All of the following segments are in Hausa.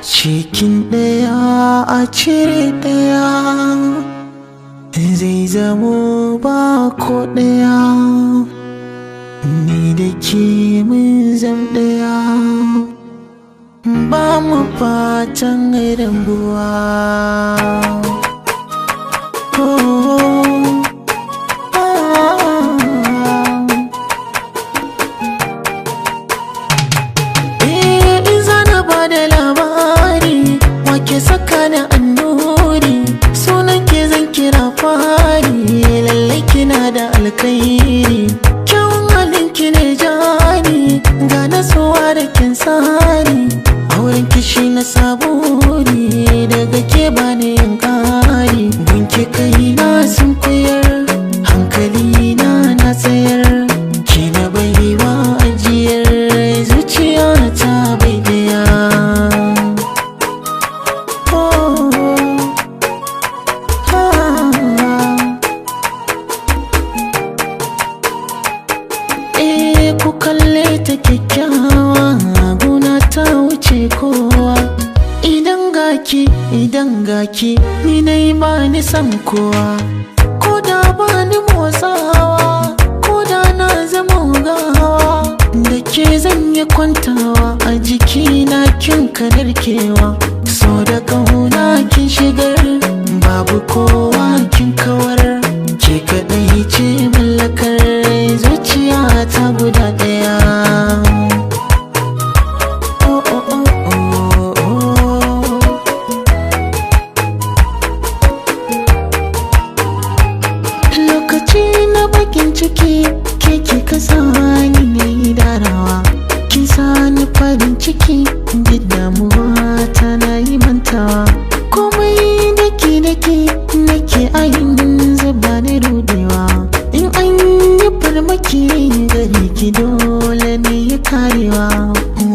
Cikin ɗaya a cire ɗaya, zai zamo ba ko ɗaya. Ni da ke mun zam ɗaya, ba mu fatan rabuwa. Oh, ah. Eh, in zana ba da labari, wake saka ni annuri, sunan ke zan kira fari, lallai kina da alkhairi. Kyawun halin ki ne jani, ga nasuwa da kin sani, auren kishi na saburi, daga ke bani yin ƙari. Gunki kai na sun koyar, hankali na na tsayar, ki na baiwa ajiyar zuciya ta bai daya. Oh, ah. Eh, ku kalle ta kyakkyawa, gona ta wuce kowa. Idan gaki, idan gaki, ni dai ba ni san kowa. Ko da ba ni motsawa, ko da na zama gawa, da ke zan yi kwantawa, a jikina kin kadarkewa. So da kauna kin shigar, babu kowa kin kawar, ke kaɗai ce mallakar zuciya ta guda ɗaya. Oh, oh, oh, oh, oh. Lokaci na bakin ciki, ke kika sani na yi darawa, kin sani farin ciki, duk damuwa ta na yi mantawa. Komai daki daki nake a yanzu ba ni rudewa. In an yi farmaki gare ki, dole ne ya karewa.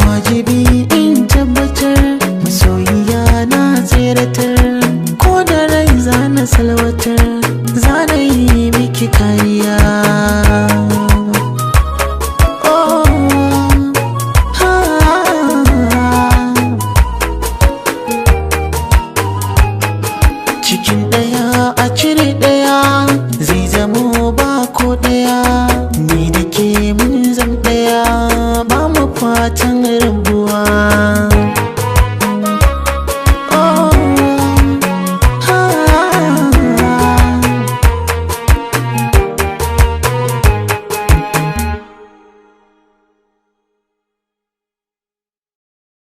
Wajibi in tabbatar masoyiya na tseratar, ko da rai zana salwatar, zana yi miki kariya. Oh, ah. Cikin ɗaya a cire ɗaya, zai zamo ba ko ɗaya. Ni da ke mun zam ɗaya, ba mu fatan rabuwa.